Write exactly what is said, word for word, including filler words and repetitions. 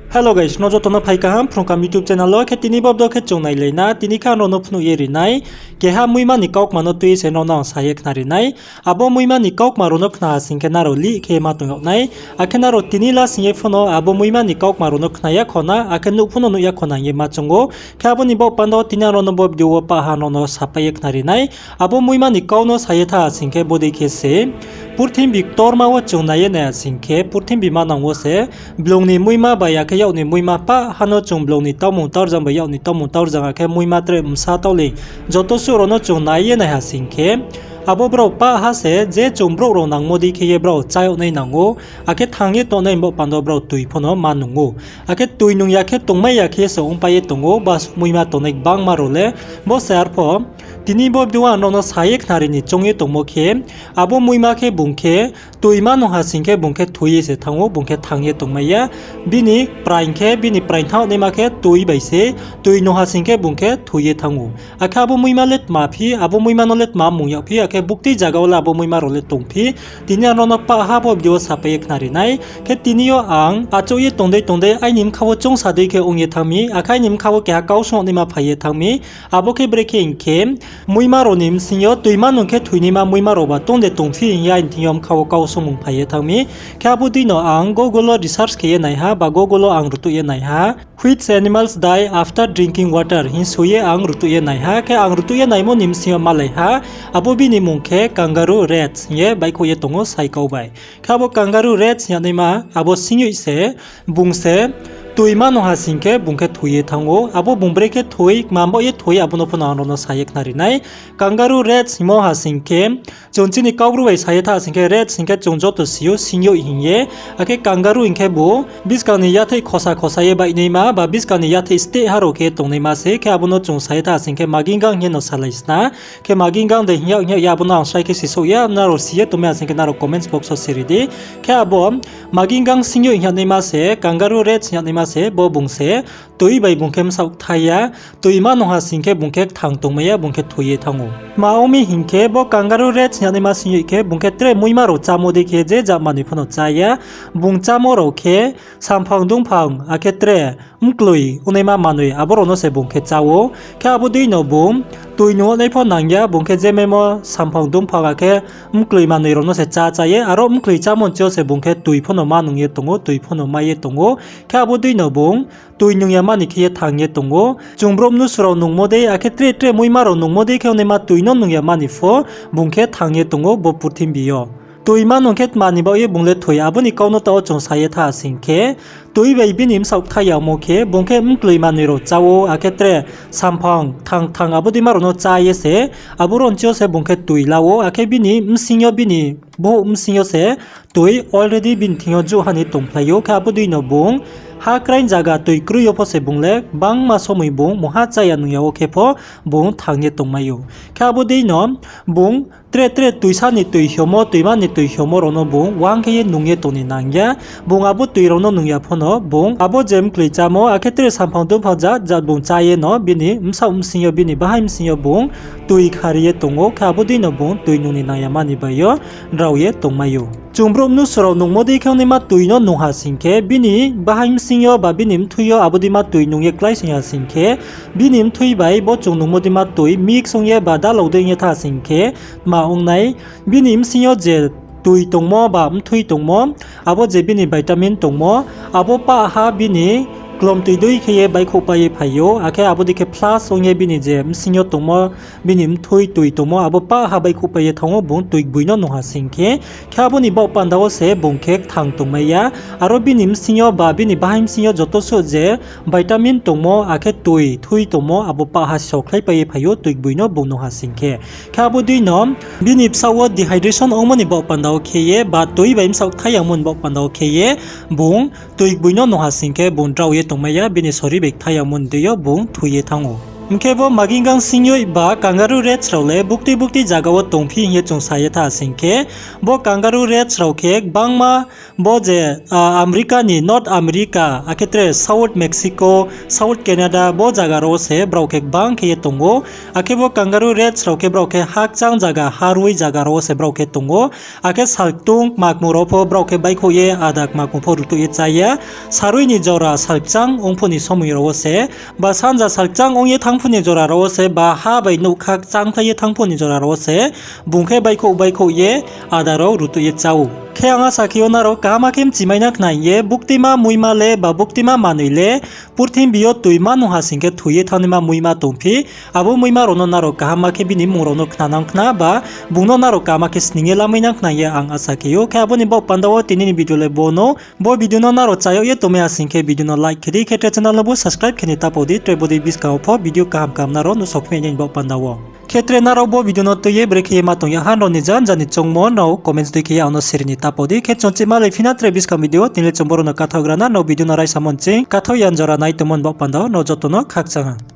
Hello guys, no joto no phai kaham Phrung Kaham YouTube channel wo. Khe tini bo video khe chung nailai na, tini khe ang nrao no phnuh ye ri nai, keha muima ni kaukma no tui ye se nrao no ang sa ye khnari nai. Abo muima ni kaukma rao no khna ha sing khe nrao lih khe ma tong yag nai. Akhe nrao tini lasing ye pho no abo muima ni kaukma rao no khna ya kho na, akhe nuh pho no nuh ya kho na hing ye ma choung ou. Khe abo ni baoh panda wo tini ang nrao no bo video wo pah ha nrao no sapai ye khnari nai. Abo muima ni kau no sa ye tha ha sing khe bodei khe se, purthimbi ktorma wo chung nai ye nai ha sing khe, purthimbi manang wo se, blung ni muima bai akhe yak ni muima pah ha no chung blung ni taumung taurjang bai yak ni taumung taurjang akhe muima tre bsa taoleing joto suh rao no chung nai ye nai ha sing khe, abo brao pah ha se je chung brouh rao nangmo dei khe ye brao chá yag nai nang ou, akhe thanng ye tongnai baoh panda wo brao toi pho no ma nung ou. Akhe toi nung ya khe tongmai ya khe ye se ongpai ye tong ou, ba muima tongnai gbangma rao le, bo se arpho, tini bo video wo ang nrao no sa ye khnari ni choung ye tongmo khe, abo muima khe bung khe, toi ma nung ha sing khe bung khe thoi ye se thanng ou, bung khe thanng ye tongmai ya. Bini praing khe, bini praing thanng naima khe toi bai se, toi nung ha sing khe bung khe thoi ye thanng ou. Akhe abo muima le tma phi, abo muima no le tma mung yag phi, akhe buktui zaga wo le abo muima rao le tong phi, tini ang nrao no pah ha bo video wo sapai ye khnari nai. Khe tini yo ang achouh ye tong dei tong dei aini bkha wo choungsa dei khe ong ye thanng mi, akhe aini bkha wo keha kau sung naima phai ye thanng mi, abo khe brekhe hing khe, muima rao ni bsing yo toi ma nung khe thoinaima muima rao ba tong de tong phi hing ye aini thing yo bkha wo kau sungmung phai ye thanng mi. Khe abo dei no ang Google wo research khe ye nai ha, ba Google wo ang rutuh ye nai ha, Which animals die after drinking water hing soi ye ang rutuh ye nai ha. Khe ang rutuh ye naimo ni bsing yo malai ha, abo bini mmung khe kangaroo rats hing ye baihkhouh ye tong ou saikau bai. Khe abo kangaroo rats hing yag naima, abo singyoih se, bung se, toi ma nung ha sing khe bung khe thoi ye thanng ou. Abo bung brekhe thoi, kma baoh ye thoi, abo no pho no ang nrao no sa ye khnari nai. Kangaroo rats hingmo ha sing khe, chung chini Kaubru bai sa ye tha sing khe rats hing khe chung joto si ou, singyoih hing ye. Akhe kangaroo hing khe bo buskang ni yatheih khosa khosa ye baihnaima, ba buskang ni yatheih steh ha rao khe tongnaima se. Khe abo no chung sa ye tha sing khe magingang hing ye no salai sna. Khe magingang de hing yag hing yag ye abo no ang srai khe sisouh ya, nrao si ye tongmai ha sing khe nrao comments box wo siri di. Khe abo magingang singyoih hing yag naima se, kangaroo rats hing yag naima se, bo bung se, toi bai bung khe bsaoh kthai ya, toi ma nung ha sing khe bung khe kthang tongmai ya, bung khe thoi ye thanng ou. Tma ong mi hing khe bo kangaroo rats hing yag naima singyoih khe bung khe tre muima rao chámo dei khe je jat manoi pho no chá ya, bung chámo rao khe samphang dungphang akhe tre mkloi ongnaima manoi abo rao no se bung khe chá ou. Khe abo dei no bung toi nung nai pho nang ya, bung khe je memo samphang dungphang akhe mkloi manoi rao no se chá chá ye, aro mkloi chámo nchi yo se bung khe toi pho no ma nung ye tong ou, toi pho no mai ye tong ou. Khe abo dei no bung toi nung ya mani khe ye thanng ye tong ou. Chung brouh mnusu rao nungmo dei, akhe tre tre muima rao nungmo dei khe ongnaima toi no nung ya mani pho bung khe thanng ye tong ou bo purthimbi yo. Toi ma nung khe tma ni baoh ye bung le thoi, abo ni kau no taoh wo chung sa ye tha sing khe, toi bai bini bsaoh kthai yagmo khe bung khe mkloi manoi rao chá ou, akhe tre samphang thang thang abo deima rao no chá ye se, abo ro nchi yo se bung khe toi la ou, akhe bini bsing yo bini bouh bsing yo se toi already bini thing yo jouh ha ni tongphlai ou. Khe abo dei no bung ha kraing zaga toi kroi yo pho se bung le gbangma somoi bung mungha chá ya nung ya wo khe pho bung thanng ye tongmai ou. Khe abo dei no bung tre tre toisa ni toi hyomo, toima ni toi hyomo rao no bung uang khe ye nung ye tong ni nang ya. Bung abo toi rao no nung ya pho no bung abo je mkloi chámo, akhe tre samphang dungphang jat jat bung chá ye no bini bsaoh bsing yo, bini bahaing bsing yo bung toi khari ye tong ou. Khe abo dei no bung toi nung ni nang ya mani bai yo drao ye tongmai ou. Chung brouh mnusu rao nungmo dei khe ongnaima toi no nung ha sing khe, bini bahaing bsing yo ba bini mthui yo abo deima toi nung ye kláisoing ha sing khe, bini mthui bai bo chung nungmo deima toi mix ong ye ba dalao dei ong ye tha sing khe, tma ong nai, bini bsing yo je toi tongmo ba mthui tongmo, abo je bini vitamin tongmo, abo pah ha bini klomtoi dei khe ye baihkhouhpai ye phai ou, akhe abo dei khe flush ong ye bini je bsing yo tongmo, bini mthui toi tongmo, abo pah ha baihkhouhpai ye thanng ou, bung toi gboi no nung ha sing khe. Khe abo ni baoh panda wo se bung khe kthang tongmai ya, aro bini bsing yo ba bini bahaing bsing yo joto suh je vitamin tongmo, akhe toi thui tongmo, abo pah ha sokhlaipai ye phai ou, toi gboi no bung nung ha sing khe. Khe abo dei no bini bsaoh wo dehydration ongmo ni baoh panda wo khe ye, ba toi bai bsaoh kthai yagmo ni baoh panda wo khe ye, bung toi gboi no nung ha sing khe bung drao ye tongmai ya, bini sori bai kthai yagmo ni dei yo bung thoi ye thanng ou. Hing khe bo magingang singyoih ba kangaroo rats rao le bukti bukti zaga wo tongphi hing ye chung sa ye tha sing khe, bo kangaroo rats rao khe gbangma bo je, ah, America ni North America, akhe tre South Mexico, South Canada, bo zaga rao wo se brao khe gbang khe ye tong ou. Akhe bo kangaroo rats rao khe brao khe hakchang zaga, haroi zaga rao wo se brao khe tong ou. Akhe salktung kmakmung rao pho brao khe baihkhouh ye ada kmakmung pho rutuh ye chá ya. Saroi ni jora salkchang ong phuh ni somoing rao wo se, ba sanja salkchang ong ye thanng phuh ni jora rao wo se, ba ha bai nougkha kchangkhlai ye thanng phuh ni jora rao wo se, bung khe baihkhouh baihkhouh ye ada rao rutuh ye chá ou. Khe ang asa khe ou nrao kaham khe mchimai na khna hing ye, buktima muima le ba buktima manoi le purthimbi yo toi manung ha sing khe thoi ye thanngnaima muima tongphi. Abo muima rao no nrao kaham khe bini mmung rao no khnanang khna ba, bung no nrao kaham khe sning ye lamai nang khna hing ye ang asa khe ou. Khe abo ni baoh panda wo tini ni video le bo no. Bo video no nrao chá yag ye tongmai ha sing khe video no like khe di, khe tre channel no bo subscribe khe ni ta pao di, tre bodei buskang wo pho video kaham kaham nrao no sokphai nai ni baoh panda wo. Khe tre nrao bo video no tui ye brekhe ye ma tong ya ha nrao ni janja ni choungmo nrao comments dei khe ye ang no siri ni ta pao di. Khe chung chihma lai phi na tre buskang video, tini le chung boro no kathaoh gra na, nrao video no raisa mo nching kathaoh ya jora nai tongmo ni baoh panda wo nrao joto no khakchang ha.